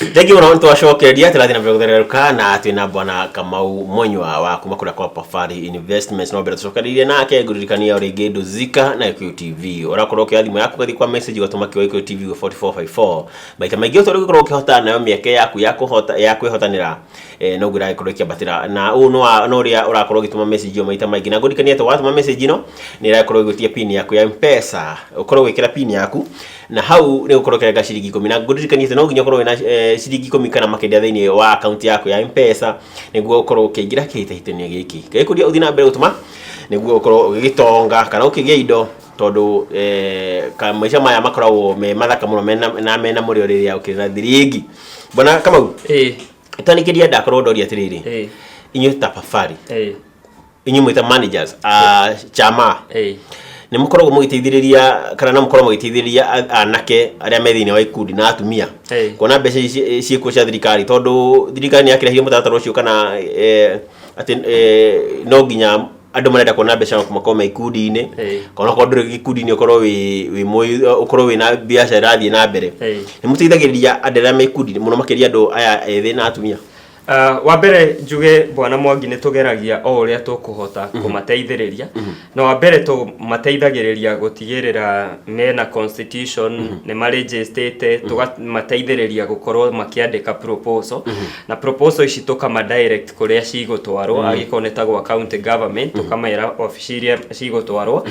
Thengiũ mũno, nĩtwacokeria, tũrathiĩ na mbere gũthererũka na twĩna Bwana Kamau Mũnyua wa kuma kũrĩa kwa Pafari Investments. No mbere tũcokanĩrĩrie nake, ngũririkania o rĩngĩ Ndũzika na Gĩkũyũ TV. Ũrakorwo ũkĩoya thimũ yaku, ũgathiĩ kwa message, ũgatũma kiugo Gĩkũyũ TV gwĩ 4454 maita maingĩ ũtorĩa ũgĩkorwo ũkĩhota, nayo mĩeke yaku ya kũhota ya kwĩhotanĩra noguo ĩragĩkorwo ĩkĩambatĩra, na ũũ no ũrĩa ũrakorwo ũgĩtũma message ĩyo maita maingĩ. Na ngũririkania atĩ watũma message ĩno, nĩ ĩragĩkorwo ĩgwĩtia pin yaku ya M-Pesa, ũkorwo ũgĩkĩra pin yaku na hau nĩ gũkorwo ũkĩrenga ciringi 10. Na ngũririkanie atĩ no nginya ũkorwo wĩna ciringi 10 kana makĩria thĩinĩ wa akaunti yaku ya M-Pesa nĩguo ũkorwo ũkĩingĩra kĩhĩtahĩtano gĩkĩ. Ngĩkũria ũthiĩ na mbere gũtũma nĩguo ũkorwo ũgĩgĩtonga kana ũkĩgĩa indo, tondũ maica maya makoragwo me mathaka mũno mena, na mena mũrĩo rĩrĩa ũkĩrĩ na thiringi. Bwana Kamau, twanĩkĩria, ndakorwo ndoria atĩrĩrĩ, inyuĩ ta Pafari, inyuĩ mwĩta managers a chama, nĩ mũkoragwo mũgĩteithĩrĩria kana no mũkorwo mũgĩteithĩrĩria anake arĩa me thĩinĩ wa ikundi na atumia kuona mbeca ici ciĩkuo cia thirikari, tondũ thirikari nĩ yakĩrehire mũtaratara ũcio kana atĩ no nginya andũ marenda kuona mbeca makorwo me ikundi-inĩ, kana okorwo ndũrĩ gĩkundi-inĩ, ũkorwo wĩ ũkorwo wĩna biacara ĩrathiĩ na mbere? Nĩ mũteithagĩrĩria andũ arĩa me ikundi-inĩ, mũno makĩria andũ aya ethĩ na atumia? Wa mbere njuge, Bwana Mwangi, nĩ tũgeragia o ũrĩa tũkũhota kũmateithĩrĩria. Na wa mbere tũmateithagĩrĩria gũtigĩrĩra mena constitution, nĩ marĩnjĩstĩte, tũkamateithĩrĩria gũkorwo makĩandĩka proposal, na proposal ici tũkama direct kũrĩa cigũtwarwo. Angĩkorwo nĩ ta gwa county government, tũkamera obici iria cigũtwarwo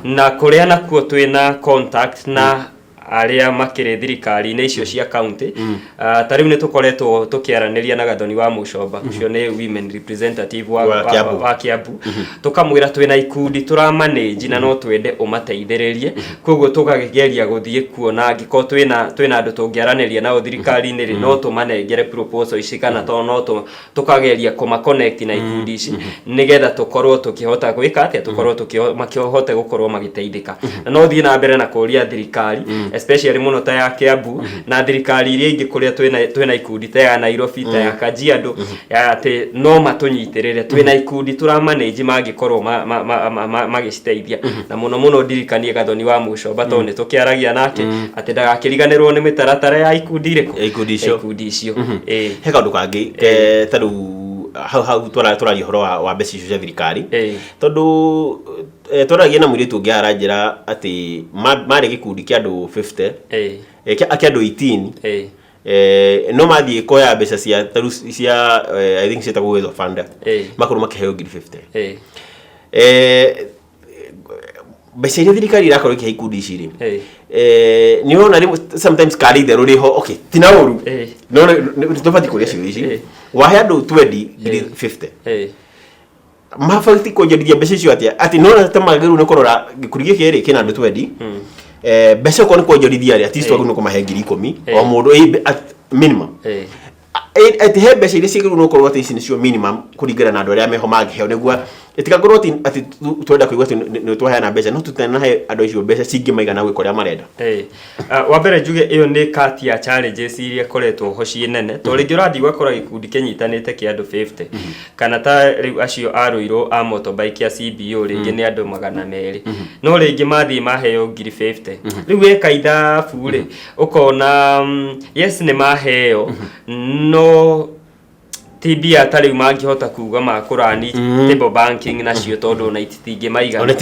na kũrĩa nakuo twĩna contact na arĩa makĩrĩ thirikari-inĩ icio cia county. Ta rĩu nĩ tũkoretwo tũkĩaranĩria na Gathoni wa Mũcomba, ũcio nĩ women representative wa, Wa Kiambu. Wa Kiambu, tũkamwĩra twĩna ikundi tũramanage na no twende ũmateithĩrĩrie. Koguo tũkageria gũthiĩ kuona angĩkorwo twĩna andũ tũngĩaranĩria nao thirikari-inĩ rĩ, no tũmanengere proposal ici, kana to no tũkageria kũma connect na ikundi ici nĩgetha tũkorwo tũkĩhota gwĩka atĩa, tũkorwo makĩhote gũkorwo magĩteithĩka. Na no thiĩ na mbere na kũria thirikari, especially mũno ta ya Kiambu na thirikari iria ingĩ kũrĩa twĩna ikundi, ta ya Nairobi, ta ya Kajiado, ya atĩ no matũnyitĩrĩre. Twĩna ikundi tũramanage mangĩkorwo magĩciteithia. Na mũno mũno ndirikanie Gathoni wa Mũcomba, tondũ nĩ tũkĩaragia nake atĩ ndagakĩriganĩrwo nĩ mĩtaratara ya ikundi irĩkũ. Ya ikundi icio. Ya ikundi icio, ĩĩ. He kaũndũ kangĩ ke ta rĩu hau tũraria ũhoro wa mbeca icio cia thirikari, tondũ twaragia na mũirĩtu ũngĩ aranjĩra atĩ marĩ gĩkundi kĩa andũ 50, kĩa andũ 18, no mathiĩ kuoya mbeca cia tarĩu cia I think ciĩtagwo Uwezo Fund, makorwo makĩheo ngiri 50. Mbeca iria thirikari irakorwo ĩkĩhe ikundi ici rĩ, nĩ ũrona rĩmwe sometimes karĩ itherũ rĩho, okay, ti na ũru, no tũbatiĩ kũria ciũria ici. Wahe andũ 20 ngiri 50, mabatiĩ kuonjorithia mbeca icio atĩa? Atĩ no ta magĩrĩirwo nĩ kũrora gĩkundi gĩkĩ rĩ kĩna andũ 20, mbeca okorwo nĩ kuonjorithia rĩ, at least twagĩrĩirwo nĩ kũmahe 10,000 o mũndũ, at minimum. Atĩ he mbeca iria ciagĩrĩirwo nĩ gũkorwo atĩ ici nĩcio minimum kũringana na andũ arĩa meho mangĩheo, nĩguo ĩtigakorwo atĩ tũrenda kũigua atĩ nĩ twaheana mbeca no tũtanahe andũ acio mbeca cingĩmaigana gwĩka ũrĩa marenda. Wa mbere njuge ĩyo nĩ kati ya challenges iria ikoretwo ho ciĩ nene, to rĩngĩ ũrathiĩ ũgakora gĩkundi kĩnyitanĩte kĩa andũ 50, kana ta rĩu acio a Rũirũ a motorbike ya CBO, rĩngĩ nĩ andũ 200, no rĩngĩ mathiĩ maheo ngiri 50. Rĩu weka ithabu rĩ, ũkona yes, nĩ maheo, no ti mbia ta rĩu mangĩhota kuga makũrani table banking nacio, tondũ ona itingĩmaigana. Ona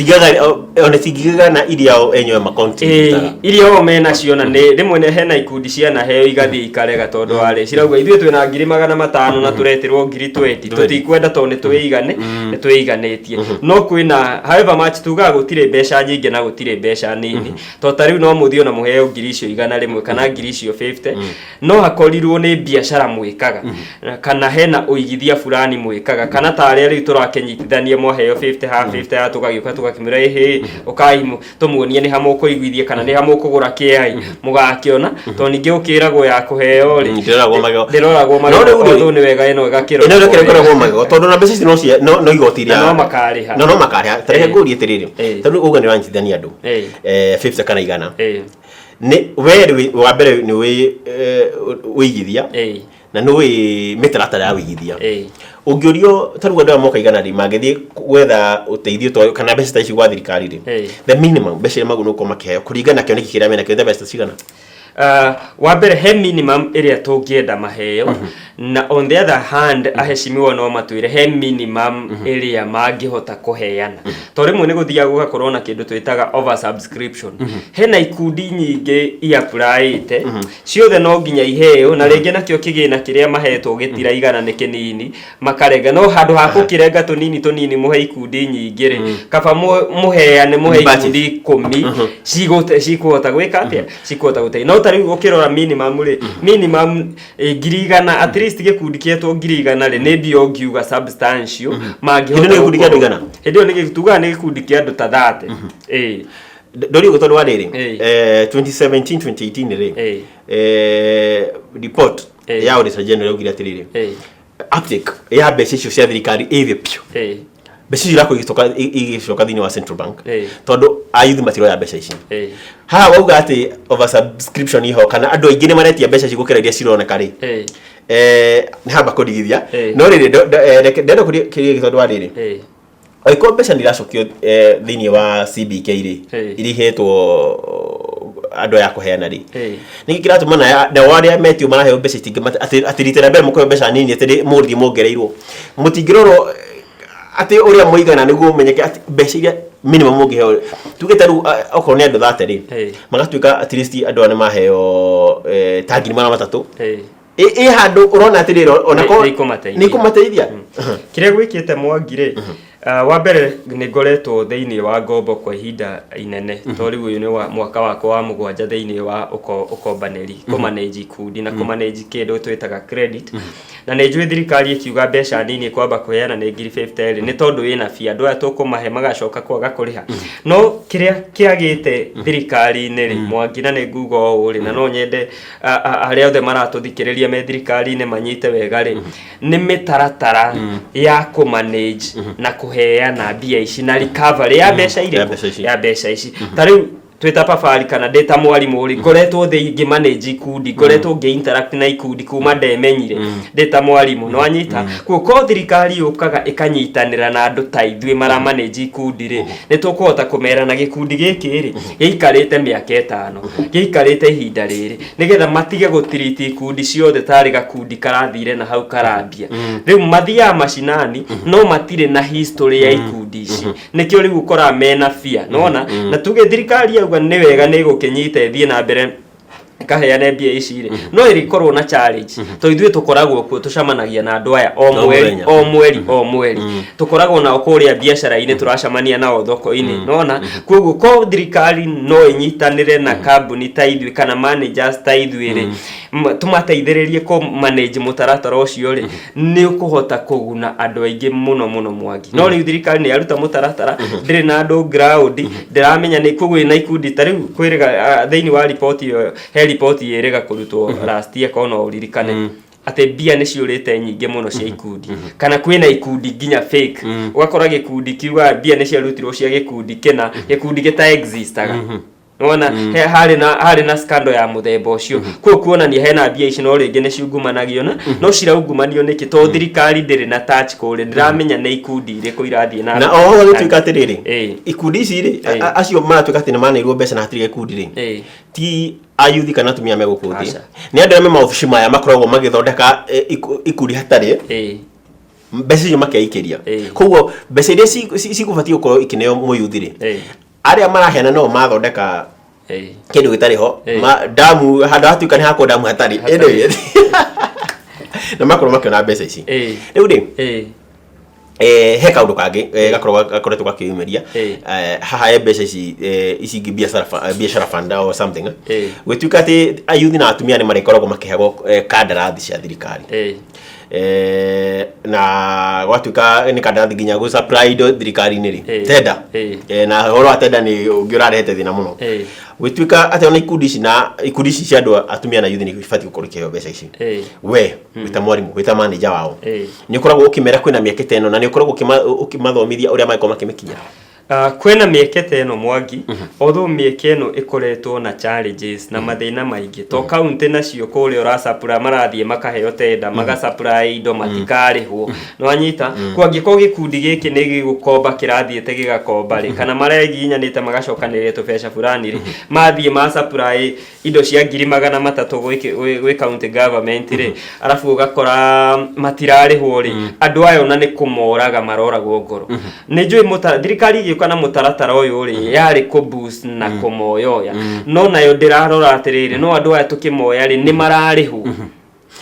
itingĩgana iria o enyewe macontributaga. Iria o menacio, na nĩ rĩmwe nĩ hena ikundi cianaheo igathiĩ ikarega, tondũ warĩ cirauga ithuĩ twĩna 500,000 na tũretirwo ngiri 20, tũtikwenda tondũ nĩ twĩiganĩtie. No kwĩna, however much tugaga gũtirĩ mbeca nyingĩ na gũtirĩ mbeca nini, to ta rĩu no mũthiĩ ona mũheo ngiri icio 100 kana ngiri icio 50, no hakorirwo nĩ biacara mwĩkaga kana hena ũigithia fulani mwĩkaga, kana ta arĩa rĩu tũrakĩnyitithania mwaheo 50 ha 50 ha, tũgagĩũka tũgakĩmwĩra, ĩhĩ, ũkai tũmuonie nĩ ha mũkũiguithia kana nĩ ha mũkũgũra kĩai mũgakĩona, tondũ ningĩ ũkĩragwo ya kũheo rĩ, ndĩroragwo magego. Ndĩroragwo No magego. rĩu rĩ, Although nĩ wega ĩno ĩgakĩrorwo ĩno wega. ĩkoragwo magego, tondũ na mbeca ici no igoti Na no makarĩha. No makarĩha. Ta reke ngũrie atĩrĩrĩ, tondũ uga nĩ ũranyitithania andũ 50 kana 100, nĩ we rĩ, wa mbere nĩ wĩ ũigithia na nĩ ũĩ mĩtaratara ya ũigithia. Ũngĩũrio ta rĩu andũ aya moka 100 rĩ, mangĩthiĩ gwetha ũteithio ta kana mbeca ta ici gwa thirikari rĩ, the minimum mbeca iria magũrũ gũkorwo makĩheo kũringana na kĩoneki kĩrĩa menakĩo nĩ mbeca cigana? Wa mbere he minimum ĩrĩa tũngĩenda maheo, na on the other hand aheshimiwa no matwĩre he minimum ĩrĩa mangĩhota kũheana, to rĩmwe nĩ gũthiaga gũgakorwo na kĩndũ twĩtaga over subscription. Hena ikundi nyingĩ iapplyĩte, ciothe no nginya iheo, na rĩngĩ nakĩo kĩgĩna kĩrĩa mahetwo gĩtiraigana, nĩ kĩnini, makarenga. No handũ ha gũkĩrenga tũnini tũnini mũhe ikundi nyingĩ rĩ, kaba mũheane, mũhe Batches. ikundi 10 cikũhota gwĩka atĩa, cikũhota gũteithia. No ta rĩu ũkĩrora minimum rĩ, minimum 100,000, at least gĩkundi kĩetwo 100,000 rĩ, nĩ mbia ũngiuga substantial mangĩhota. Hĩndĩ ĩyo nĩ gĩkundi kĩa andũ Gũkorwo- igana? Hĩndĩ ĩyo nĩ tugaga nĩ gĩkundi kĩa andũ ta 30, ĩĩ. Ndori ũguo tondũ wa rĩrĩ, Ĩĩ. 2017 2018 rĩ, report ya Auditor General yaugire atĩrĩrĩ, uptake ya mbeca icio cia thirikari ĩ thĩ biũ. Mbeca icio irakorwo igĩcoka thĩinĩ wa central bank tondũ ayuthi matiroya mbeca ici. Haha wauga atĩ over subscription iho, kana andũ aingĩ nĩ maretia mbeca ici gũkĩra iria cironeka rĩ, nĩ hamba kũndigithia. No rĩrĩ, reke ndenda kũria kĩũria gĩkĩ tondũ wa rĩrĩ, angĩkorwo mbeca nĩ iracokio thĩinĩ wa CBK rĩ, iria ihetwo andũ aya a kũheana rĩ, nĩkĩ kĩratũma nao arĩa metio maraheo mbeca itingĩ atĩ rita rĩa mbere mũkũheo mbeca nini, atĩ mũgũthiĩ mwongereirwo, mũtingĩrorwo atĩ ũrĩa mũigana nĩguo ũmenyeke atĩ mbeca iria minimum mũngĩheo, tuge ta rĩu okorwo nĩ andũ 30 rĩ, magatuĩka at least andũ aya nĩ maheo ta 300,000? Ĩ handũ ũrona atĩrĩrĩ, ona Nĩ ikũmateithia. Nĩ ikũmateithia. Kĩrĩa gwĩkĩte, Mwangi rĩ, wa mbere nĩ ngoretwo thĩinĩ wa ngombo kwa ihinda inene, to rĩu ũyũ nĩ wa mwaka wakwa wa 7 thĩinĩ wa ũkombanĩri, kũmanage ikundi na kũmanage kĩndũ twĩtaga credit. Na nĩ njũĩ thirikari ĩkiuga mbeca nini kwamba kũheana nĩ 50,000 rĩ, nĩ tondũ ĩna bia andũ aya tũkũmahe magacoka kwaga kũrĩha. No kĩrĩa kĩagĩte thirikari-inĩ rĩ, Mwangi, na nĩ nguga ũũ rĩ, na no nyende arĩa othe maratũthikĩrĩria me thirikari-inĩ manyite wega rĩ, nĩ mĩtaratara ya kũmanage na kũheana mbia ici na recovery ya mbeca Ya irĩkũ? Mbeca ici. Ya mbeca ici. Ta rĩu twĩ ta Pafari kana ndĩ ta mwarimũ rĩ, ngoretwo thĩ ngĩmanage ikundi, ngoretwo ngĩ interact na ikundi kuma ndemenyire ndĩ ta mwarimũ, nĩ wanyita? Kuo thirikari yũkaga ĩkanyitanĩra na andũ ta ithuĩ maramanage ikundi rĩ, nĩ tũkũhota kũmera na gĩkundi gĩkĩ rĩ gĩikarĩte mĩaka 5, gĩikarĩte ihinda rĩrĩ, nĩgetha matige gũtiriti ikundi ciothe tarĩ gakundi karathire na hau karambia. Rĩu mathiaga macinani no matirĩ na history ya ikundi ici, nĩkĩo rĩu ũkoraga mena bia nona. Na tuge thirikari yauga nĩ wega, nĩ ĩgũkĩnyita ĩthiĩ na mbere ĩkaheane mbia ici rĩ, no ĩrĩkorwo na challenge to ithuĩ tũkoragwo kuo, tũcemanagia na andũ aya o O mweri, mũthenya. o mweri, o mweri tũkoragwo nao kũrĩa biacara-inĩ, tũracemania nao thoko-inĩ, nona? Koguo ko thirikari no ĩnyitanĩre na kambuni ta ithuĩ kana managers ta ithuĩ rĩ, tũmateithĩrĩrie kũ manage mũtaratara ũcio rĩ, nĩ ũkũhota kũguna andũ aingĩ mũno mũno, Mwangi. No rĩu thirikari nĩ yaruta mũtaratara, ndĩrĩ na andũ ground, ndĩramenya nĩ koguo ĩna ikundi ta rĩu kwĩrĩga. Thĩinĩ wa riboti ĩyo, he riboti ĩrĩga kũrutwo last year, korwo no ũririkane, atĩ mbia nĩ ciũrĩte nyingĩ mũno cia ikundi, kana kwĩna ikundi nginya fake. Ũgakora gĩkundi kiuga mbia nĩ ciarutirwo cia gĩkundi kĩna, gĩkundi gĩta existaga. Nĩwona he harĩ na scandal ya mũthemba ũcio. Kuo kuonania hena mbia ici, no rĩngĩ nĩ ciungumanagio, na no ciraungumanio nĩkĩ? Tondũ thirikari ndĩrĩ na touch kũrĩa, ndĩramenya nĩ ikundi irĩkũ irathiĩ na Na oho gagĩtuĩka atĩrĩrĩ, ikundi ici rĩ, acio maratuĩka atĩ nĩ maneirwo mbeca na hatirĩ gĩkundi rĩ, ti ayuthi kana atumia me gũkũ thĩ, Aca. nĩ andũ arĩa me maobici maya makoragwo magĩthondeka ikundi hatarĩ mbeca icio makeikĩria. Koguo mbeca iria cigũbatiĩ gũkorwo ikĩneo mũyuthi rĩ, arĩa maraheana no mathondeka kĩndũ gĩtarĩ ho. Damu handũ hatuĩka nĩ hakwo damu hatarĩ. Hatarĩ. Anyway, na makorwo makĩona mbeca ici. Rĩu rĩ, he kaũndũ kangĩ gakoragwo gakoretwo gakĩyumĩria haha he mbeca ici, ici ingĩ biacara fund or something. Gwĩtuĩka atĩ ayuthi na atumia nĩ marĩkoragwo makĩhegwo kandarathi cia thirikari. Na gwatuĩka nĩ kandarathi nginya gũ supply indo thirikari-inĩ rĩ, tender. Na ũhoro wa tender nĩ ũngĩ ũrarehete thĩna mũno. Gwĩtuĩka atĩ ona ikundi ici na ikundi ici cia andũ atumia na youth nĩ ibatiĩ gũkorwo ikĩheo mbeca ici. We wĩta mwarimũ, wĩta manager wao, nĩ ũkoragwo ũkĩmera kwĩna mĩeke ta ĩno, na nĩ ũkoragwo ũkĩmathomithia ũrĩa mangĩkorwo makĩmĩkinyĩra? Kwĩna mĩeke ta ĩno Mwangi, although mĩeke ĩno ĩkoretwo na challenges na mathĩna maingĩ to kaunti nacio kũrĩa ũracapura marathiĩ makaheo tenda magasupply indo matikarĩhwo, nĩwanyita? Kwa angĩkorwo gĩkundi gĩkĩ nĩ gĩgũkomba kĩrathiĩte gĩgakomba rĩ, kana mareginyanĩte magacokanĩrĩria tũbeca fulani rĩ, mathiĩ ma supply indo cia 300,000 gwĩ county government rĩ, arabu ũgakora matirarĩhwo rĩ, andũ aya ona nĩ kũmoraga maroragwo ngoro. Nĩ njũĩ thirikari ĩgĩũka na mũtaratara ũyũ rĩ, yarĩ kũ boost na kũmoyoya, no nayo ndĩrarora atĩrĩrĩ, no andũ aya tũkĩmoya rĩ, nĩ mararĩhwo,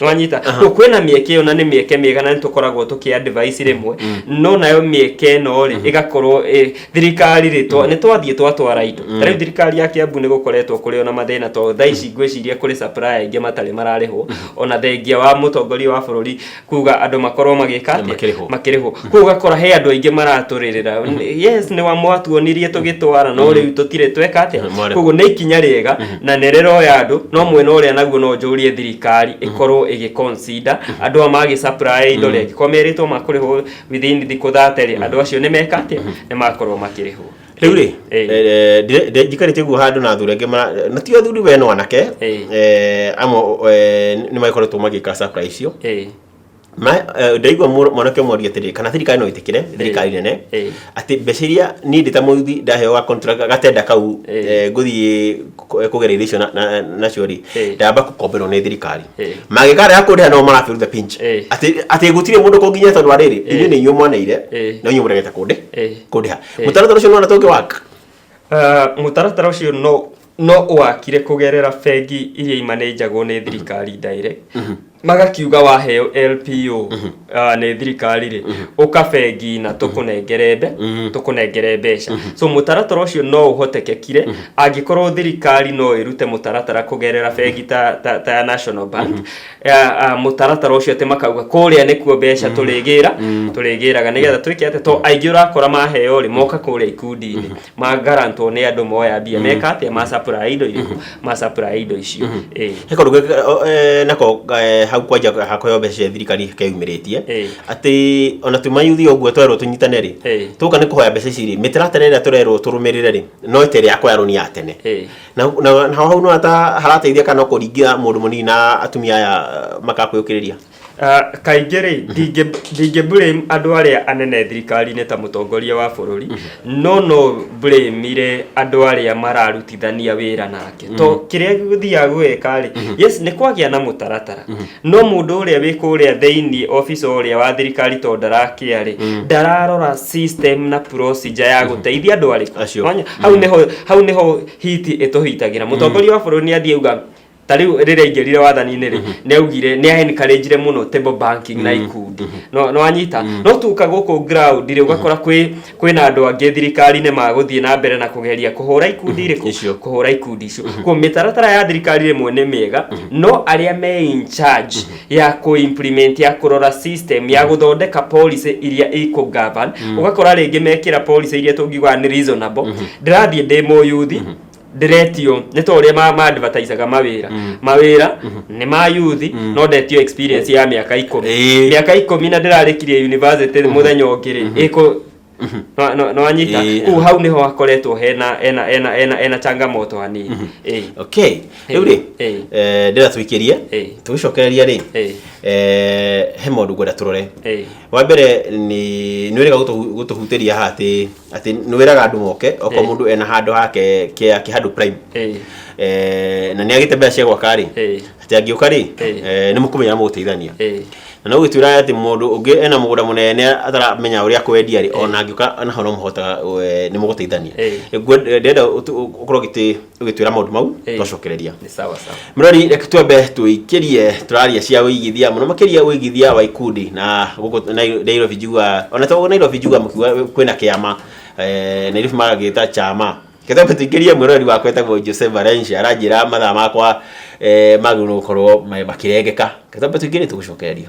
nwanyita? Rĩu kwĩna mĩeke ĩyo na nĩ mĩeke mĩega na nĩ tũkoragwo tũkĩ advice rĩmwe, no nayo mĩeke ĩno rĩ, ĩgakorwo thirikari rĩ, nĩ twathiĩ twatwara indo. Ta rĩu thirikari ya Kiambu nĩ gũkoretwo kũrĩ ona mathĩna, tondũ thaa ici ngwĩciria kũrĩ supplier aingĩ matarĩ mararĩhwo, ona thengia wa mũtongoria wa bũrũri kuga andũ makorwo magĩka atĩa? Makĩrĩhwo. Makĩrĩhwo. Koguo ũgakora he andũ aingĩ maratũrĩrĩra, yes, nĩ wa mwatuonirie tũgĩtwara, no rĩu tũtirĩ tweka atĩa. Mwarĩhwo. Koguo nĩ ikinya rĩega na nĩ rĩroya andũ, no mwena ũrĩa naguo no njũrie thirikari ĩkorwo ĩgĩ consider andũ aya magĩ supply indo rĩ, angĩkorwo merĩtwo makũrĩhwo within thikũ 30 rĩ, andũ acio nĩ meka atĩa, nĩ makorwo makĩrĩhwo. Rĩu rĩ, njikarĩte ũguo handũ na athuri angĩ na ti athuri we no anake, amwe nĩ magĩkoretwo magĩka supply icio. Ndaigua mwanake ũmwe aria atĩrĩrĩ, kana thirikari no ĩtĩkĩre, thirikari nene, atĩ mbeca iria niĩ ndĩ ta mũyuthi ndaheo ga contract gatenda kau, ngũthiĩ kũgera irio icio nacio rĩ, ndamba kũkomberwo nĩ thirikari, mangĩkarega kũndĩha no mara feel the pinch, atĩ gũtirĩ mũndũ kũnginya, tondũ wa rĩrĩ, inyuĩ nĩ inyuĩ mwaneire na inyuĩ mũregete kũndĩha. Mũtaratara ũcio nĩwona tũngĩ work? Mũtaratara ũcio no wakire kũgerera bengi iria imanĩnjagwo nĩ thirikari direct, magakiuga waheo LPO nĩ thirikari rĩ, ũka bengi na tũkũnengere mbeca. So mũtaratara ũcio no ũhotekekire angĩkorwo thirikari no ĩrute mũtaratara kũgerera bengi ta ya National Bank, mũtaratara ũcio atĩ makauga kũrĩa nĩkuo mbeca tũrĩgĩraga nĩgetha twĩke atĩ to aingĩ ũrakora maheo rĩ, moka kũrĩa ikundi-inĩ magarantwo nĩ andũ moya mbia meka atĩa, ma supply indo irĩkũ, ma supply indo icio. He kaũndũ nako hau kwanja hakũheo mbeca cia thirikari keyumĩrĩtie, atĩ ona twĩ mayuthi ũguo twerwo tũnyitane rĩ, tũka nĩ kũhoya mbeca ici rĩ, mĩtaratara ĩrĩa tũrerwo tũrũmĩrĩre rĩ, no ĩte ĩrĩa ya kũoya rũni ya tene. Na hau no ata harateithia kana no kũringia mũndũ mũnini na atumia aya makakwĩũkĩrĩria? Kaingĩ rĩ, ndingĩ blame andũ arĩa anene thirikari-inĩ ta mũtongoria wa bũrũri, no blame andũ arĩa mararutithania wĩra nake, to kĩrĩa gĩthiaga gwĩka rĩ, yes, nĩ kwagĩa na mũtaratara, no mũndũ ũrĩa wĩ kũrĩa thĩinĩ office ũrĩa wa thirikari, to ndarakĩa rĩ, ndararora system na procedure ya gũteithia andũ arĩkũ. Acio. Wanya, hau nĩho hiti ĩtũhitagĩra. Mũtongoria wa bũrũri nĩ athiĩ auga, ta rĩu rĩrĩa aingĩrire wathani-inĩ rĩ, nĩ augire nĩ encourage mũno table banking na ikundi, no anyita no tuka gũkũ ground rĩ, ũgakora kwĩna andũ angĩ thirikari-inĩ magũthiĩ na mbere na kũgeria kũhũra ikundi irĩkũ? Icio. Kũhũra ikundi icio. Kwa mĩtaratara ya thirikari rĩmwe nĩ mĩega, no arĩa me in charge ya kũ-implement, ya kũrora system, ya gũthondeka policy iria ikũ govern, ũgakora rĩngĩ mekĩra policy iria tũngiuga nĩ reasonable. Ndĩrathiĩ ndĩ mũyuthi, ndĩretio nĩ ta ũrĩa ma advertisaga mawĩra nĩ ma yuthi, no ndetio experience ya mĩaka 10, mĩaka 10 na ndĩrarĩkirie university mũthenya ũngĩ rĩ, ĩkũ no anyita. Kũu hau nĩho hakoretwo hena ena changamoto hanini. Okay, rĩu rĩ, ndĩra tũikĩrie, tũgĩcokereria rĩ, he maũndũ ngwenda tũrore. Wa mbere nĩ wĩrĩga gũtũhutĩria haha atĩ nĩ wĩraga andũ moke okorwo mũndũ ena handũ hake kĩa handũ prime, na nĩ agĩte mbeca cia gwaka rĩ, atĩ angĩũka rĩ, nĩ mũkũmenya na mũgũteithania. Na no gũgĩtuĩra atĩ mũndũ ũngĩ ena mũgũnda mũnene ataramenya ũrĩa kwendia rĩ, ona angĩũka naho no mũhotaga, nĩ mũgũteithania. Ndĩrenda ũkorwo ũgĩtwĩra maũndũ mau twacokereria. Nĩ sawa sawa. Mũrori, reke twambe tũikĩrie, tũraria cia ũigithia mũno makĩria ũigithia wa ikundi na gũkũ Nairobi njiguaga, ona to Nairobi njiguaga mũkiuga kwĩna kĩama, Nairobi magagĩta chama. Reke twambe tũikĩrie mwĩroreri wakwa etagwo Jose Valencia, aranjĩra mathaa makwa magĩrĩirwo gũkorwo makĩrengeka. Reke twambe tũikĩrie, tũgũcokereria.